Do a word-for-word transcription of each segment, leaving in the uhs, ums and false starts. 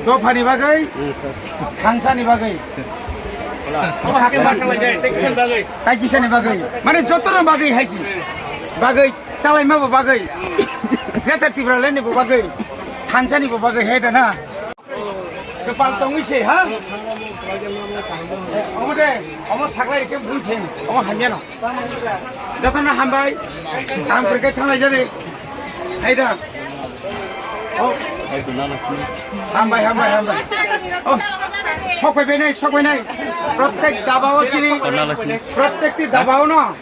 Dophani bagwi, thangsani bagwi, tai kisani bagwi, mane jotono bagwi haisi, bagwi chalaima bo bagwi, Greater Tipraland ni bo bagwi, thangsani bo bagwi hai da na. Kwpal tongwi se ha? Omo de, omo saklai khe bui khe, omo hamya no. Jotono hambai, kaham kwrwi khe thanglai jani. Hai da. Oh. Hambai, hambai, hambai. Oh. Sokoi benai, sokoi nai. Prottek dabao chini, prottekti dabao no.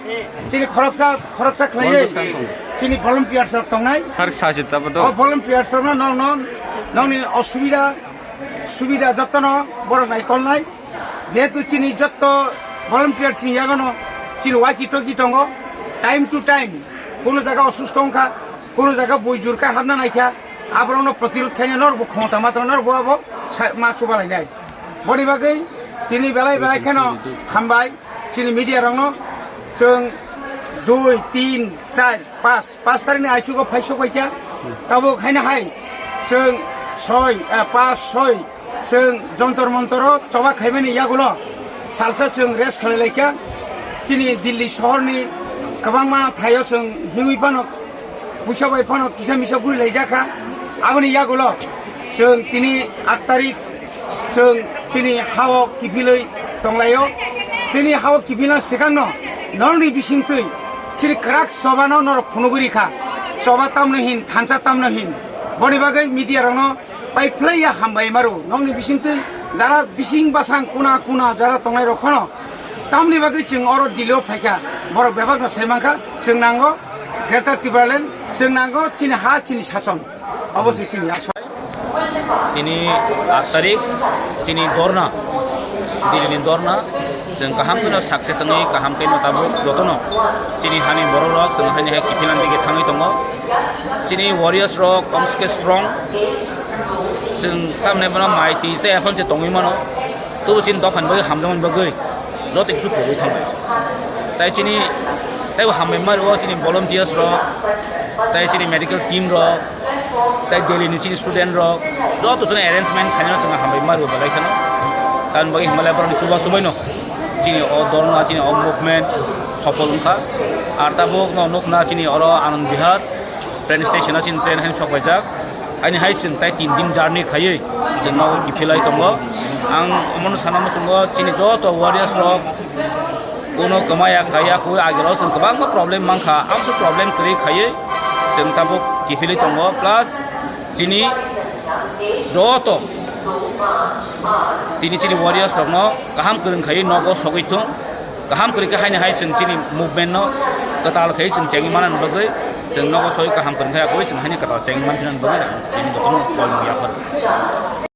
Chini khoroksa, khoroksa khlaiwi. Chini volunteers rok tongnai. Sir, sachi tabo do. Oh, volunteers rok no, no, no. Nokni osubida, subida jotono borok naikolnai. Jehetu chini jotto volunteers ni yagono chini walkie talkie tongo, time to time, kuno jaga osusto wngkha, kuno jaga bui jurkha, hapna naikha, aborokno protirod khaina norokbo khomota ma tongo, norokbo abo sa-, ma chubalainai. Boni bagwi tini belai belai kheno hambai chini media rokno, chwng dui, tin, char, pas, pas tarikni aichugo phai sokbaikha. Tabuk haino hai chwng soi, eh, pas, soi, chwng Jontor Montoro choba khaimani yagulo salsa chwng rest khlai laikha. Chini Delhi sohorni kwbangma thaio chwng himwi phano, puisa bai phano kisa misa guri laijakha. Aboni yagulo chwng tini aat tarik chwng chini hao kiphilwi tonglaio. Chini hao kiphilna swkangno norokni bisingtwi chini kwrak chobano norok phunugwi rikha. Choba tamno hin, thansa tamno hin. Boni bagwi media rokno pai phlai ya hambai maru. Nokni bisingtwi jara bising basang kuna kuna jara tongnai rok phano tamni bagwi chwng oro Delhi o phaikha. Borok bebakno sai mankha, chwng nango Greater Tipraland, chwng nango chini ha, chini sason. Obo se chini aswk. Tini aat tarik, tini dorna, Delhi ni dorna, chwng kaham kheno success wngwi kaham khe no tabuk jotono chini hani borok rok chwng haini hai kiphilna dige thangwi tongo. Chini warriors rok omsike strong, chwng tamni bono mai twi chaya phano se tongwi mano. Tubu chini dophani bagwi hamjakmani bagwi joto kisu pogwi thangbai. Tai chini, taibo hambai mario chini volunteers rok, tai chini medical team rok, tai Delhi ni chini student rok, joto chini arrangement khainano chwng hambai mario belai kheno. Tamni bagwi himlai borokni chuba chubaino chini o dorna, chini o movement sopol wngkha. Ar tabuk no nukna chini oro Anand Vihar train station o chini train haino sokbaijak. Ani hai chwng tai tin din journey khaiwi chwng nogo kiphilai tongo. Ang omono sana muchungo chini joto warriors rok kuno kwmaya khaiya koi agero chwng kwbangma problem mankha. Amso problem kwrwi khaiwi chwng tabuk kiphilwi tongo. Plus chini joto tini chini warriors rokno kaham kwrwng khaiwi nogo sogwi thung. Kaham kwrwi khe haini hai chwng chini movement no kwtal khai chwng chengwi manani bagwi chwng nogo soi kaham kwrwi khe agwi chwng haini kwtal chengwi manphinani bagwi ang tini jotono kol wngya phar.